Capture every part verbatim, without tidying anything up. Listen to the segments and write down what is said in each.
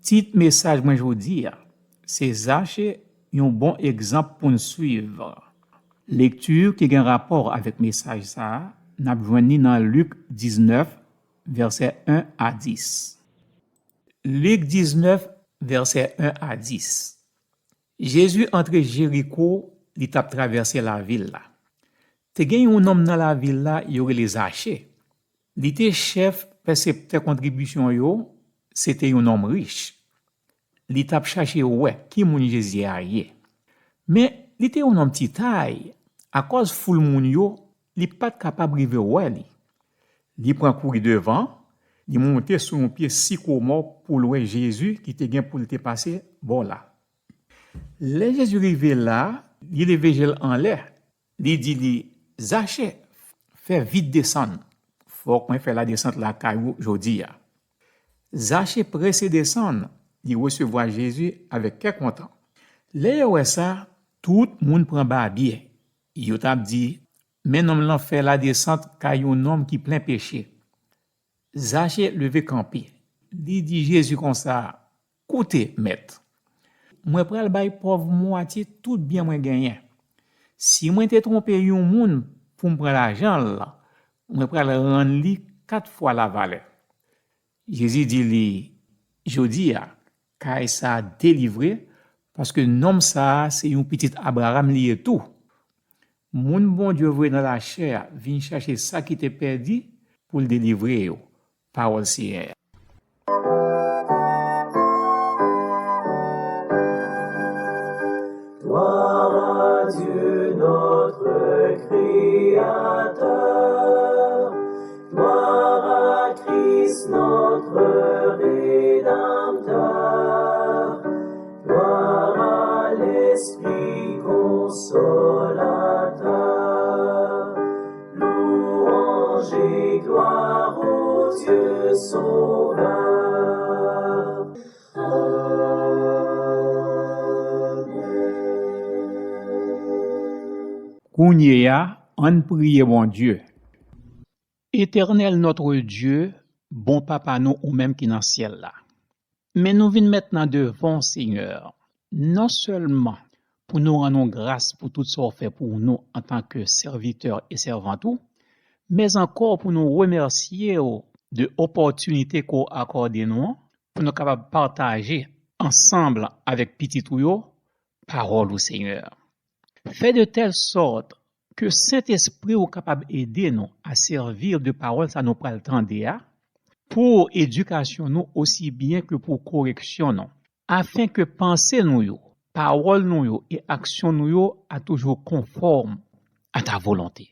Tit mesaj mwen jodi a, se Zache, yon bon egzanp pou n swiv. Lekti ki gen rapò avèk mesaj sa a, n ap jwenn li nan Lik diznèf, vèsè en a dis. Lik diznèf, vèsè en a dis. Jezi antre Jeriko, li t ap travèse lavil la. Te gen yon nonm nan lavil la, yo rele Zache. Li te chèf pèseptè kontribisyon yo, se te yon nonm rich. Li t ap chache wè ki moun Jezi a ye. Men, li te yon nonm ti tay, akòz foul moun yo, li pa t kapab rive wè li. Li pran kouri devan, li monte sou yon pye sikomò pou l wè Jezi ki te gen pou l te pase bò la. Lè Jezi rive la, li leve je l anlè, li di li, Zache, fè vit desann. Fòk mwen fè ladesant lakay ou jodi a. Zache prese desann, li resevwa Jezi avèk kè kontan. Lè yo wè sa, tout moun pran babye. Yo t ap di, men nonm lan fè ladesant kay yon nonm ki plen peche. Zache leve kanpe. Li di Jezi konsa, koute, Mèt, mwen pral bay pòv mwatye tout byen mwen genyen. Si mwen te twonpe yon moun pou m pran lajan l, mwen pral rann li kat fwa lavalè. Jezi di li, jodi a, kay sa a delivre, paske nonm sa a se yon pitit Abraram li ye tou. Moun Bondye voye nan lachè a vin chache sa ki te pèdi pou l delivre yo. Pawòl Seyè a. Gloire à Dieu, notre Créateur. Gloire à Christ, notre Rédempteur. Gloire à l'Esprit Consolateur. Louange et gloire au Dieu Sauveur. Kounye a, ann priye Bondye. Etènèl notre Dieu, bon Papa nou, ou menm ki nan syèl la. Men nou vin mentnan devan w, Senyè, non sèlman pou nou rann ou gras pou tout sa w fè pou nou antanke sèvitè e sèvant ou, men ankò pou nou remèsye w de opòtinite ke w akòde nou an, pou nou kapab pataje ansanm avèk pitit ou yo pawòl ou, Senyè. Fè de tèl sòt ke Sentespri w kapab ede nou a sèvi de pawòl sa nou pral tande a, pou edikasyon nou osi byen ke pou koreksyon nou, afen ke panse nou yo, pawòl nou yo e aksyon nou yo a toujou konfòm a ta volonte.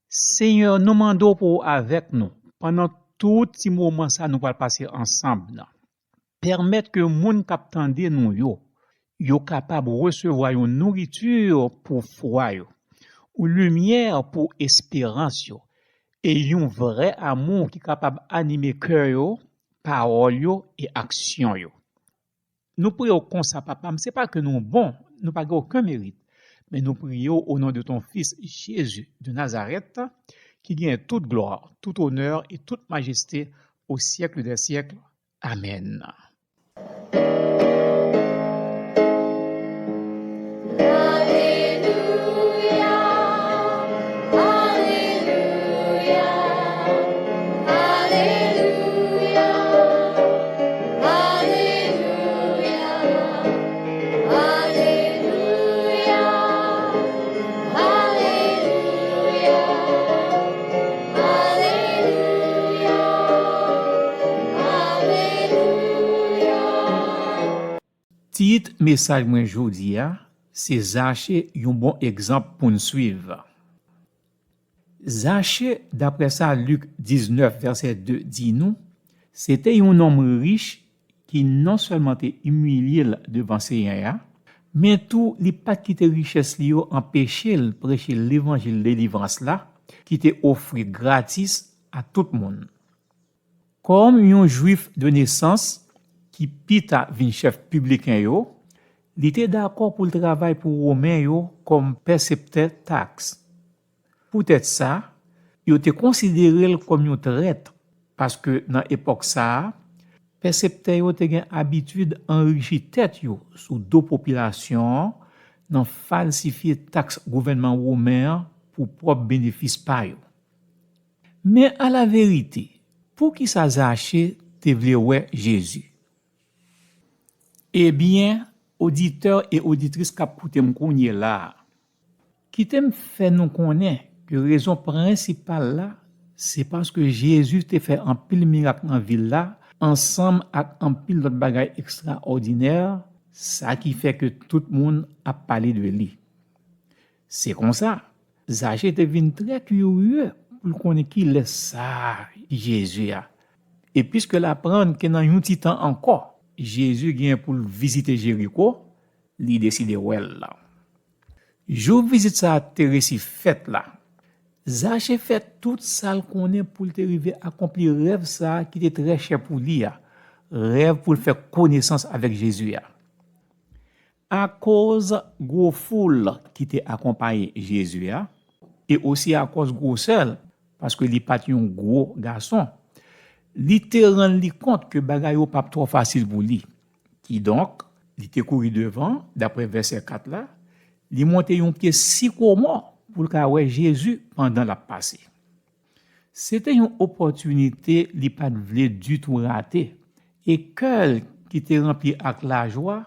Senyè, nou mande w pou w avèk nou pandan tout ti moman sa nou pral pase ansanm nan. Pèmèt ke moun k ap tande nou yo, yo kapab resevwa yon nouriti pou fwa yo, yon limyè pou esperans yo, e yon vrè amou ki kapab anime kè yo, pawòl yo e aksyon yo. Nou priye w konsa, Papa m, se pa ke nou bon, nou pa gen okenn merit, men nou priye w o non de ton Fis, Jezi de Nazarèt, ki gen tout glwa, tout onè e tout majeste o syèk dè syèk. Amèn. Tit mesaj mwen jodi a, se Zache, yon bon egzanp pou n swiv. Zache, daprè sa Lik diznèf, vèsè de di nou, se te yon nonm rich ki non sèlman te imilye l devan Senyè a, men tou li pa t kite richès li yo anpeche l preche levanjil delivrans la ki te ofri gratis a tout moun. Kòm yon Jwif de nesans ki pita vin chèf pibliken yo, li te dakò pou l travay pou Women yo kòm pèseptè taks. Poutèt sa, yo te konsidere l kòm yon trèt, paske nan epòk sa a, Pèseptè yo te gen abitid anrichi tèt yo sou do popilasyon an nan falsifye taks gouvènman women an pou pwòp benefis pa yo. Men alaverite, poukisa Zache te vle wè Jezi? Ebyen, oditè e oditris k ap koute m kounye la a, kite m fè nou konnen ke rezon prensipal la, se paske Jezi te fè anpil mirak nan vil la, ansanm ak anpil lòt bagay ekstraòdinè, sa ki fè ke tout moun ap pale de li. Se konsa, Zache te vin trè kirye pou l konnen kilès sa ki Jezi a. E piske l aprann ke nan yon ti tan ankò, Jezi gen pou l vizite Jeriko, li deside wè l. Jou vizit sa a te resi fèt la, Zache fè tout sa l konnen pou l te rive akonpli rèv sa a ki te trè chè pou li a, rèv pou l fè konesans avèk Jezi a. Akoz gwo foul ki te akonpaye Jezi a, e osi akòz gwosè l, paske li pa t yon gwo gason, li te rann li kont ke bagay yo p ap twò fasil pou li. Kidonk, li te kouri devan, daprè vèsè kat la, li monte yon pye sikomò pou l ka wè Jezi pandan l ap pase. Se te yon opòtinite li pa t vle ditou rate, e kè l ki te ranpli ak lajwa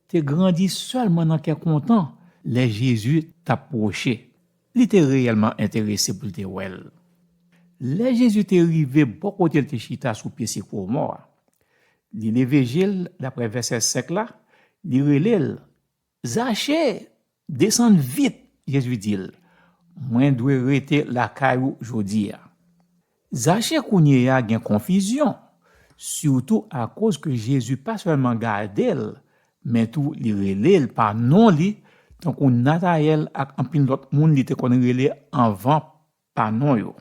te grandi sèlman nan kè kontan lè Jezi t ap pwoche. Li te reyèlman enterese pou l te wè l. Lè Jezi te rive bò kote l te chita sou pye sikomò a, li leve je l, daprè vèsè senk la, li rele l, Zache, desann vit, Jezi di l, mwen dwe rete lakay ou jodi a. Zache kounye a gen konfizyon, sitou akoz ke Jezi pa sèlman gade l, men tou li rele l pa non li, tankou Natayèl ak anpil lòt moun li te konn rele anvan pa non yo.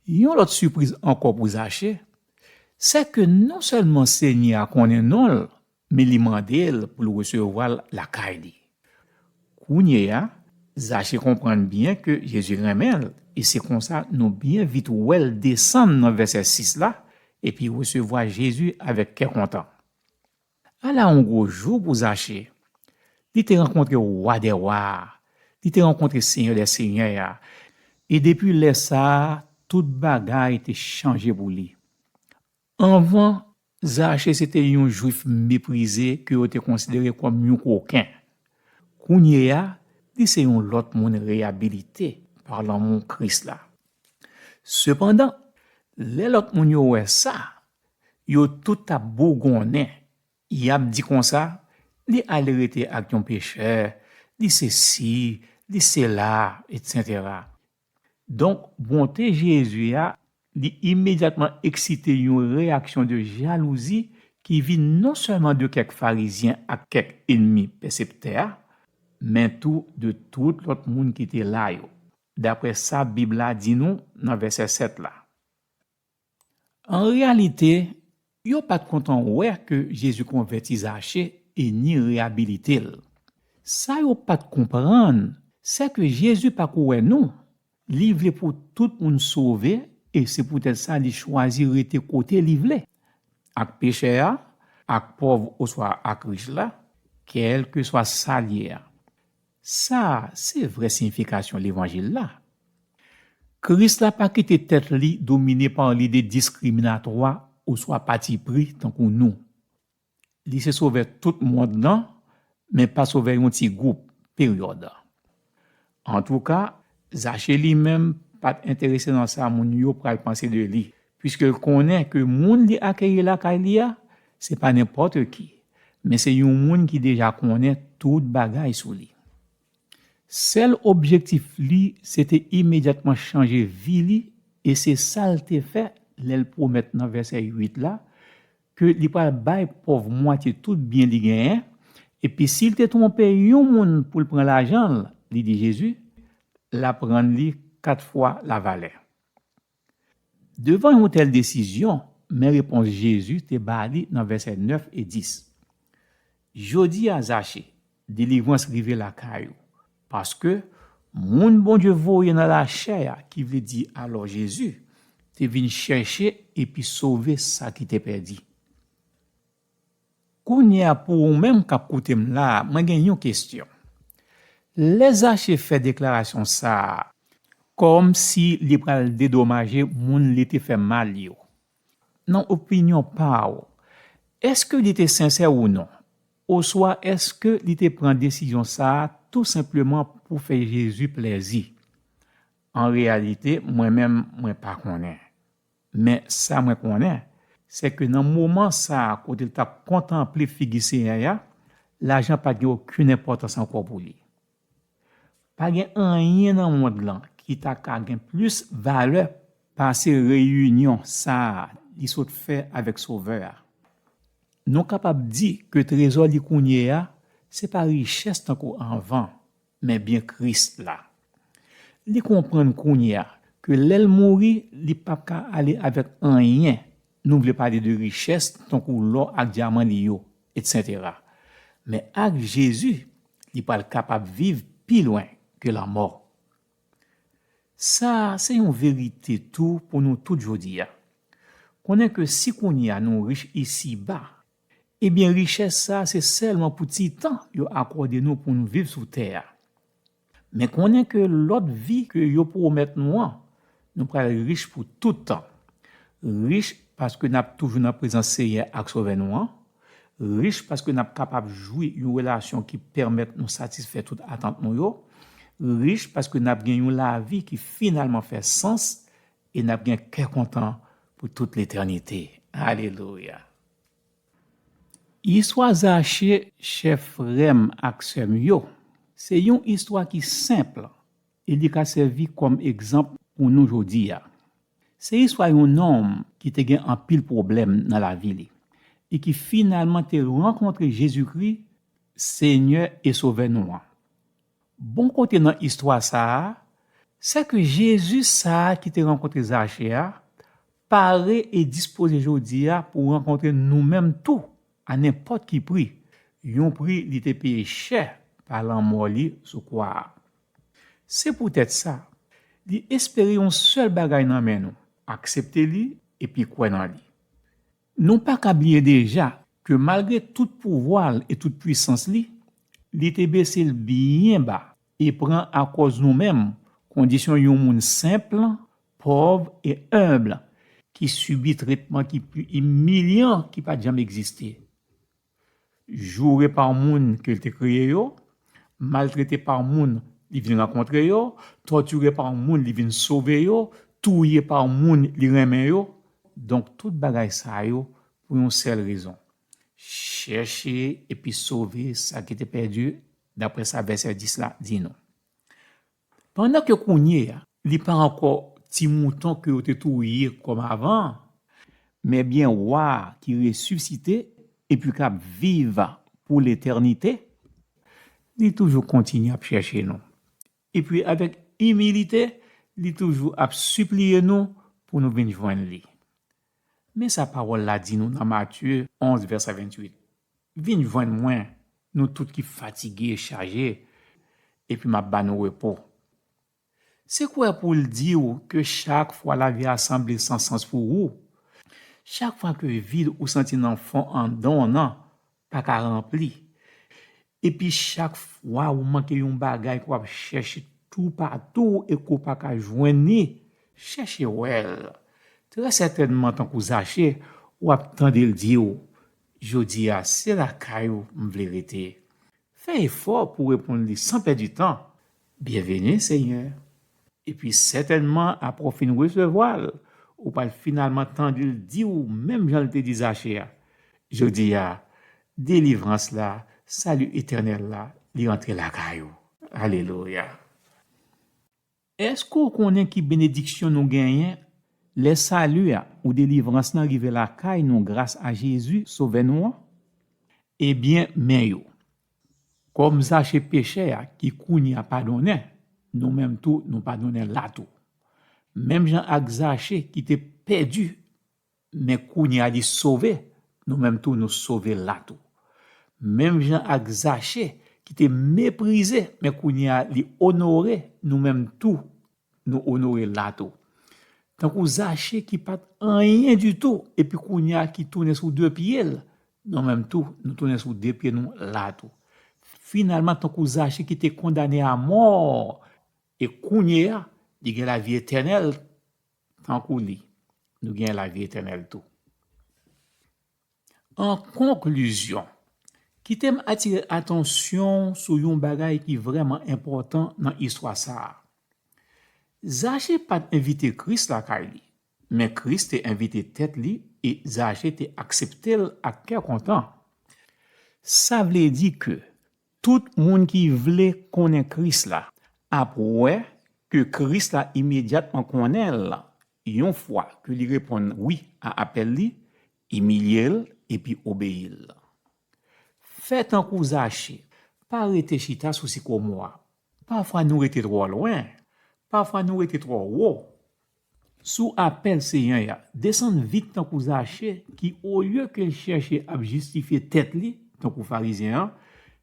Yon lòt sipriz ankò pou Zache, se ke non sèlman Senyè a konnen non l, men li mande l pou l resevwa l lakay li. Kounye a, Zache konprann byen ke Jezi renmen l, e se konsa nou byen vit wè l desann nan vèsè sis la, epi resevwa Jezi avèk kè kontan. Ala yon gwo jou pou Zache! Li te rankontre Wa dè wa a, li te rankontre Senyè dè senyè a, e depi lè sa a, tout bagay te chanje pou li. Anvan, Zache se te yon Jwif meprize ke yo te konsidere kòm yon koken. Kounye a, li se yon lòt moun reyabilite pa lanmou Kris la. Sepandan, lè lòt moun yo wè sa, yo tout ap bougonnen, y ap di konsa, li ale rete ak yon pechè, li sesi, li sela, etsetera. Donk, bonte Jezi a, li imedyatman eksite yon reyaksyon de jalouzi ki vin non sèlman de kèk Farizyen ak kèk enmi pèseptè a, men tou de tout lòt moun ki te la yo, daprè sa Bib la di nou nan vèsè sèt la. An reyalite, yo pa t kontan wè ke Jezi konvèti Zache e ni reyabilite l. Sa yo pa t konprann, se ke Jezi pa ko wè nou. Li vle pou tout moun sove, e se poutèt sa li chwazi rete kote li vle, ak pechè a, ak pòv oswa ak rich la, kèlkeswa sa l ye a. Sa a se vrè siyifikasyon levanjil la. Kris la pa kite tèt li domine pa lide diskriminatwa oswa patipri tankou nou. Li se Sovè tout mond lan, men pa Sovè yon ti gwoup, peryòd. Antouka, Zache li menm pa t enterese nan sa moun yo pral panse de li, piske l konnen ke moun li akeyi lakay li a, se pa nenpòt ki, men se yon moun ki deja konnen tout bagay sou li. Sèl objektif li, se te imedyatman chanje vi li, e se sa l te fè lè l pwomèt nan vèsè uit la, ke li pral bay pòv mwatye tout byen li genyen, epi si l te twonpe yon moun pou l pran lajan l, li di Jezi, l ap rann li kat fwa lavalè. Devan yon tèl desizyon, men repons Jezi te ba li nan vèsè nèf e dis. Jodi a, Zache, delivrans rive lakay ou, paske moun Bondye voye nan lachè a, ki vle di alò Jezi, te vin chèche epi sove sa ki te pèdi. Kounye a, pou ou menm k ap koute m la, mwen gen yon kesyon. Lè Zache fè deklarasyon sa a, kòmsi li pral dedomaje moun li te fè mal yo, nan opinyon pa w, èske li te sensè ou non? Oswa èske li te pran desizyon sa a tou senpleman pou fè Jezi plèzi? An reyalite, mwen menm, mwen pa konnen. Men sa mwen konnen, se ke nan moman sa a kote l t ap kontanple figi Seyè a, lajan pa t gen okenn enpòtans ankò pou li. Pa gen anyen nan mond lan ki ta ka gen plis valè pase reyinyon sa a li sot fè avèk Sovè a. Nou kapab di ke trezò li kounye a, se pa richès tankou anvan, men byen Kris la. Li konprann kounye a ke lè l mouri, li p ap ka ale avèk anyen. Nou vle pale de richès tankou lò ak dyaman li yo, etsetera. Men ak Jezi, li pral kapab viv pi lwen ke lanmò. Sa a se yon verite tou pou nou tout jodi a. Konnen ke si kounye a nou rich isiba, ebyen richès sa a se sèlman pou ti tan yo akòde nou pou nou viv sou tè a. Men konnen ke lòt vi ke yo pwomèt nou an, nou pral rich pou tout tan. Rich paske n ap toujou nan prezans Seyè ak Sovè nou an. Rich paske n ap kapab jwi yon relasyon ki pèmèt nou satisfè tout atant nou yo. Rich paske n ap gen yon lavi ki finalman fè sans e n ap gen kè kontan pou tout letènite. Alelouya! Istwa Zache, chè frè m ak sè m yo, se yon istwa ki senp e li ka sèvi kòm egzanp pou nou jodi a. Se istwa yon nonm ki te gen anpil pwoblèm nan lavi li e ki finalman te rankontre Jezikri, Senyè e Sovè nou an. Bon kote nan istwa sa a, se ke Jezi sa a ki te rankontre Zache a, pare e dispoze jodi a pou rankontre nou menm tou, a nenpòt ki pri, yon pri li te peye chè pa lanmò li sou kwa a. Se poutèt sa, li espere yon sèl bagay nan men nou, aksepte li epi kwè nan li. Nou pa ka bliye deja ke malgre tout pouvwa l e tout pwisans li, li te bese l byen ba e pran akòz nou menm kondisyon yon moun senp, pòv e enb ki sibi tretman ki pi imilyan ki pa t janm egziste. Joure pa moun ke l te kreye yo, maltrete pa moun li vin rankontre yo, tòtire pa moun li vin sove yo, touye pa moun li renmen yo. Donk, tout bagay sa yo pou yon sèl rezon. Chèche epi sove sa ki te pèdi, daprè sa vèsè dis la di nou. Pandan ke kounye a, li pa ankò ti mouton ke yo te touye kòm avan, men byen wa a ki resisite epi k ap viv pou letènite, li toujou kontinye ap chèche nou. Epi avèk imilite, li toujou ap sipliye nou pou nou vin jwenn li. Men sa pawòl la di nou nan Matye onz, vèsè venntuit. Vin jwenn mwen, nou tout ki fatige e chaje, epi m ap ba nou repo. Se kwè pou l di w ke chak fwa lavi a sanble san sans pou ou, chak fwa ke vid ou santi nan fon anndan w nan pa ka ranpli, epi chak fwa ou manke yon bagay ke w ap chèche toupatou e ke w pa ka jwenn li, chèche wè l. Trè sètènman, tankou Zache, w ap tande l di w, jodi a, se lakay ou m vle rete. Fè efò pou w reponn li san pèdi tan, byenveni, Senyè. Epi sètènman, apre w fin resevwa l, ou pral finalman tande l di w, menm jan l te di Zache a, jodi a, delivrans la, sali etènèl la, li antre lakay ou. Alelouya! Èske w konnen ki benediksyon nou genyen lè sali a ou delivrans lan rive lakay nou gras a Jezi, Sovè nou an? Ebyen, men yo. Kòm Zache pechè a ki kounye a padonnen, nou menm tou nou padonnen la tou. Menm jan ak Zache ki te pèdi, men kounye a li sove, nou menm tou nou sove la tou. Menm jan ak Zache ki te meprize, men kounye a li onore, nou menm tou nou onore la tou. Tankou Zache ki pa t anyen ditou, epi kounye a ki tounen sou de pye l, nou menm tou, nou tounen sou de pye nou la tou. Finalman, tankou Zache ki te kondane a mò, e kounye a, li gen lavi etènèl, tankou li, nou gen lavi etènèl tou. An konklizyon, kite m atire atansyon sou yon bagay ki vrèman enpòtan nan istwa sa a. Zache pa t envite Kris lakay li, men Kris te envite tèt li e Zache te aksepte l ak kè kontan. Sa vle di ke tout moun ki vle konnen Kris la ap wè ke Kris la imedyatman konnen l, yon fwa ke li reponn wi a apèl li, imilye l epi obeyi l. Fè tankou Zache, pa rete chita sou sikòmò a. Pafwa nou rete twò lwen, pafwa nou rete twò wo. Sou apèl Senyè a, desann vit tankou Zache ki, olye ke l chèche ap jistifye tèt li, tankou Farizyen an,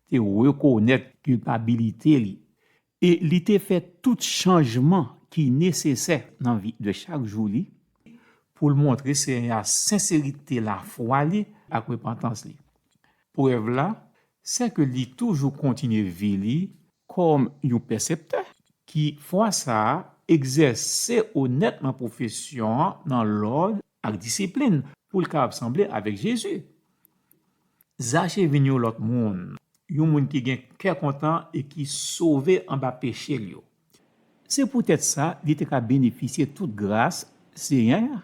te rekonèt kilpabilite li e li te fè tout chanjman ki nesesè nan vi de chak jou li pou l montre Senyè a senserite lafwa li ak repantans li. Prèv la, se ke li toujou kontinye vi li kòm yon pèseptè ki, fwa sa a, egzèse onètman pwofesyon an nan lòd ak disiplin pou l kapab sanble avèk Jezi. Zache vin yon lòt moun, yon moun ki gen kè kontan e ki sove anba peche l yo. Se poutèt sa, li te ka benefisye tout gras Senyè a.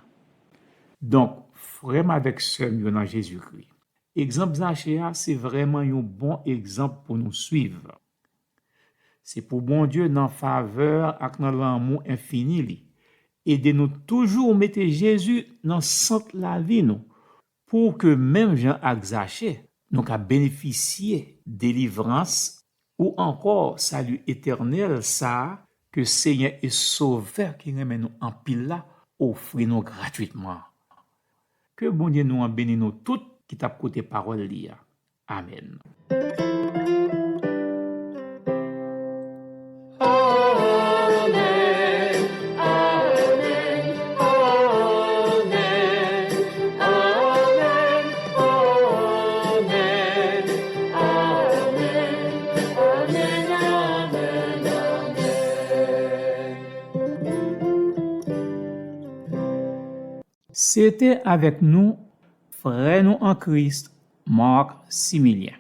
Donk, frè m avèk sè m yo nan Jezikri, egzanp Zache a se vrèman yon bon egzanp pou nou suiv. Se pou Bondye, nan favè ak nan lanmou enfini li, ede nou toujou mete Jezi nan sant lavi nou, pou ke, menm jan ak Zache, nou ka benefisye delivrans ou ankò sali etènèl sa a ke Senyè e Sovè ki renmen nou anpil la ofri nou gratwitman. Ke Bondye nou an beni nou tout ki t ap koute pawòl li a. Amèn. Se te avèk nou, frè nou an Kris, Marc Similien.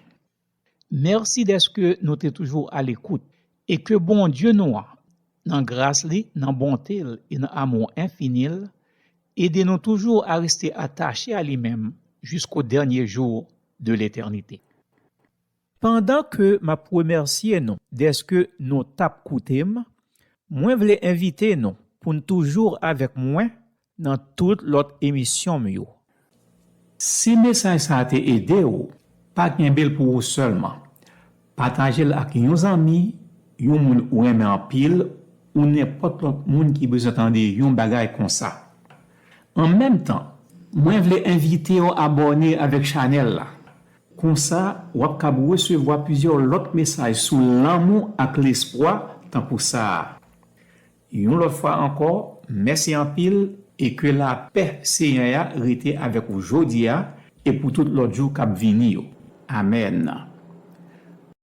Mèsi dèske nou te toujou alekout e ke Bondye nou an, nan gras li, nan bonte l e nan amou enfini l, ede nou toujou a reste atache a li menm jusqu'au dernier jour de l'éternité. Pandan ke m ap remèsye nou dèske nou t ap koute m, mwen vle envite nou pou n toujou avèk mwen nan tout lòt emisyon m yo. Si mesaj sa a te ede w, pa kenbe l pou ou sèlman. Pataje l ak yon zanmi, yon moun ou renmen anpil, ou nenpòt lòt moun ki bezwen tande yon bagay konsa. An menm tan, mwen vle envite w abòne avèk chanèl la. Konsa, w ap kab resevwa plizyè lòt mesaj sou lanmou ak lespwa tankou sa a. Yon lòt fwa ankò, mèsi anpil e ke lapè Senyè a rete avèk ou jodi a e pou tout lòt jou k ap vini yo. Amèn.